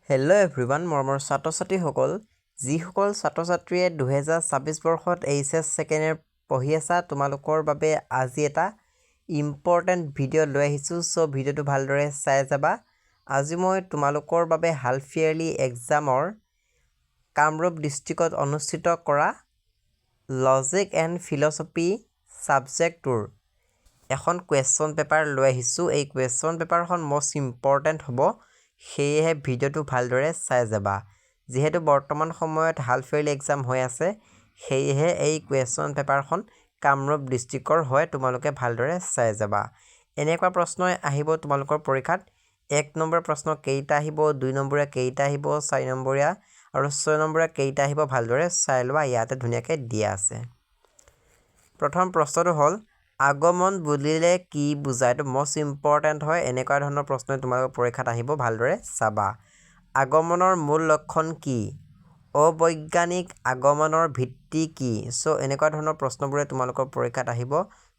Hello' everyone, মৰমৰ ছাত্ৰ ছাত্ৰীসকল, যিসকল ছাত্ৰ ছাত্ৰীয়ে 2026 বৰ্ষত এইচ এছ ছেকেণ্ড ইয়েৰ পঢ়ি আছা, তোমালোকৰ বাবে আজি এটা ইম্পৰ্টেণ্ট ভিডিঅ' লৈ আহিছোঁ। চ' ভিডিঅ'টো ভালদৰে চাই যাবা। আজি মই তোমালোকৰ বাবে হাফ ইয়াৰলি এক্সামৰ কামৰূপ ডিষ্ট্ৰিক্টত অনুষ্ঠিত কৰা লজিক এণ্ড ফিলচফি ছাবজেক্টটোৰ এখন কুৱেশ্যন পেপাৰ লৈ আহিছোঁ। এই কুৱেশ্যন পেপাৰখন মষ্ট ইম্পৰ্টেণ্ট হ'ব, সেয়েহে ভিডিঅ'টো ভালদৰে চাই যাবা। যিহেতু বৰ্তমান সময়ত হাফ ইয়াৰলি এক্সাম হৈ আছে, সেয়েহে এই কুৱেশ্যন পেপাৰখন কামৰূপ ডিষ্ট্ৰিক্টৰ হয়, তোমালোকে ভালদৰে চাই যাবা। এনেকুৱা প্ৰশ্নই আহিব তোমালোকৰ পৰীক্ষাত। 1 নম্বৰ প্ৰশ্ন কেইটা আহিব, 2 নম্বৰীয়া কেইটা আহিব, 4 নম্বৰীয়া আৰু 6 নম্বৰীয়া কেইটা আহিব, ভালদৰে চাই লোৱা। ইয়াতে ধুনীয়াকৈ দিয়া আছে। প্ৰথম প্ৰশ্নটো হ'ল, আগমন বুলিলে কি বুজা? এইটো মষ্ট ইম্পৰ্টেণ্ট হয়। এনেকুৱা ধৰণৰ প্ৰশ্নই তোমালোকৰ পৰীক্ষাত আহিব, ভালদৰে চাবা। আগমনৰ মূল লক্ষণ কি? অবৈজ্ঞানিক আগমনৰ ভিত্তি কি? চ' এনেকুৱা ধৰণৰ প্ৰশ্নবোৰে তোমালোকৰ পৰীক্ষাত আহিব।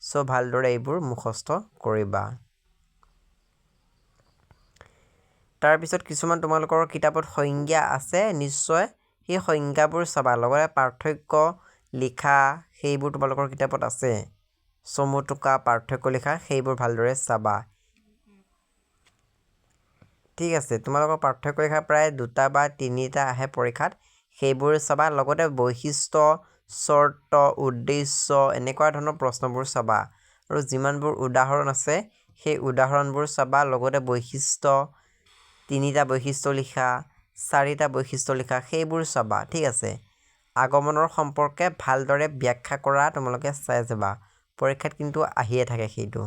চ' ভালদৰে এইবোৰ মুখস্থ কৰিবা। তাৰপিছত কিছুমান তোমালোকৰ কিতাপত সংজ্ঞা আছে নিশ্চয়, সেই সংজ্ঞাবোৰ চাবা। লগতে পাৰ্থক্য লিখা, সেইবোৰ তোমালোকৰ কিতাপত আছে। চমু টোকা, পাৰ্থক্য লিখা, সেইবোৰ ভালদৰে চাবা। ঠিক আছে, তোমালোকৰ পাৰ্থক্য লিখা প্ৰায় দুটা বা তিনিটা আহে পৰীক্ষাত, সেইবোৰ চাবা। লগতে বৈশিষ্ট্য, চৰ্ত, উদ্দেশ্য, এনেকুৱা ধৰণৰ প্ৰশ্নবোৰ চাবা আৰু যিমানবোৰ উদাহৰণ আছে, সেই উদাহৰণবোৰ চাবা। লগতে বৈশিষ্ট্য, তিনিটা বৈশিষ্ট্য লিখা, চাৰিটা বৈশিষ্ট্য লিখা, সেইবোৰ চাবা। ঠিক আছে, আগমনৰ সম্পৰ্কে ভালদৰে ব্যাখ্যা কৰা তোমালোকে চাই যাবা। পৰীক্ষাত কিন্তু আহিয়ে থাকে সেইটো।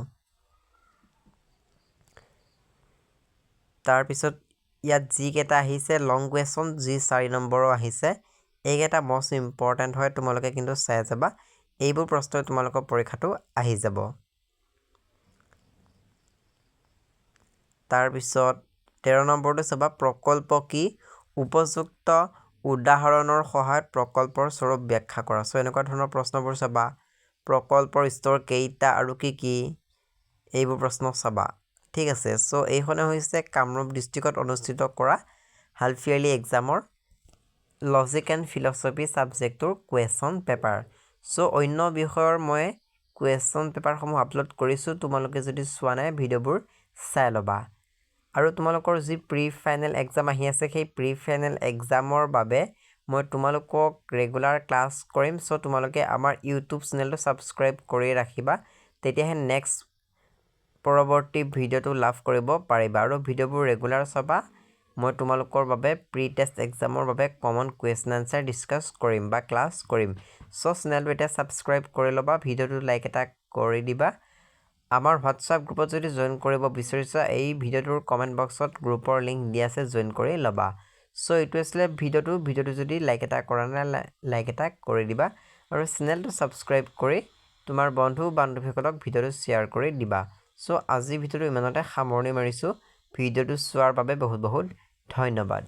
তাৰপিছত ইয়াত যিকেইটা আহিছে লং কুৱেশ্যন, যি 4 নম্বৰৰ আহিছে, এইকেইটা মষ্ট ইম্পৰ্টেণ্ট হয়, তোমালোকে কিন্তু চাই যাবা। এইবোৰ প্ৰশ্নই তোমালোকৰ পৰীক্ষাটো আহি যাব। তাৰপিছত 13 নম্বৰটো চাবা। প্ৰকল্প কি? উপযুক্ত উদাহৰণৰ সহায়ত প্ৰকল্পৰ স্বৰূপ ব্যাখ্যা কৰা। চ' এনেকুৱা ধৰণৰ প্ৰশ্নবোৰ চাবা। প্ৰকল্পৰ স্তৰ কেইটা আৰু কি কি, এইবোৰ প্ৰশ্ন চাবা। ঠিক আছে, চ' এইখনে হৈছে কামৰূপ ডিষ্ট্ৰিক্টত অনুষ্ঠিত কৰা হাফ ইয়াৰলি এক্সামৰ লজিক এণ্ড ফিলচফি ছাবজেক্টটোৰ কুৱেশ্যন পেপাৰ। চ' অন্য বিষয়ৰ মই কুৱেশ্যন পেপাৰসমূহ আপলোড কৰিছোঁ, তোমালোকে যদি চোৱা নাই, ভিডিঅ'বোৰ চাই ল'বা। আৰু তোমালোকৰ যি প্ৰি ফাইনেল এক্সাম আহি আছে, সেই প্ৰি ফাইনেল এক্সামৰ বাবে মই তোমালোকক ৰেগুলাৰ ক্লাছ কৰিম। চ' তোমালোকে আমাৰ ইউটিউব চেনেলটো ছাবস্ক্ৰাইব কৰি ৰাখিবা, তেতিয়াহে নেক্সট পৰৱৰ্তী ভিডিঅ'টো লাভ কৰিব পাৰিবা। আৰু ভিডিঅ'বোৰ ৰেগুলাৰ চাবা। মই তোমালোকৰ বাবে প্ৰি টেষ্ট এক্সামৰ বাবে কমন কুৱেশ্যন আনচাৰ ডিছকাছ কৰিম বা ক্লাছ কৰিম। চ' চেনেলটো এতিয়া ছাবস্ক্ৰাইব কৰি ল'বা, ভিডিঅ'টো লাইক এটা কৰি দিবা। আমাৰ হোৱাটছআপ গ্ৰুপত যদি জইন কৰিব বিচাৰিছা, এই ভিডিঅ'টোৰ কমেণ্ট বক্সত গ্ৰুপৰ লিংক দিয়া আছে, জইন কৰি ল'বা। চ' এইটো আছিলে ভিডিঅ'টো। ভিডিঅ'টো যদি লাইক এটা কৰা নাই, লাইক এটা কৰি দিবা আৰু চেনেলটো ছাবস্ক্ৰাইব কৰি তোমাৰ বন্ধু বান্ধৱীসকলক ভিডিঅ'টো শ্বেয়াৰ কৰি দিবা। চ' আজি ভিডিঅ'টো ইমানতে সামৰণি মাৰিছোঁ। ভিডিঅ'টো চোৱাৰ বাবে বহুত বহুত ধন্যবাদ।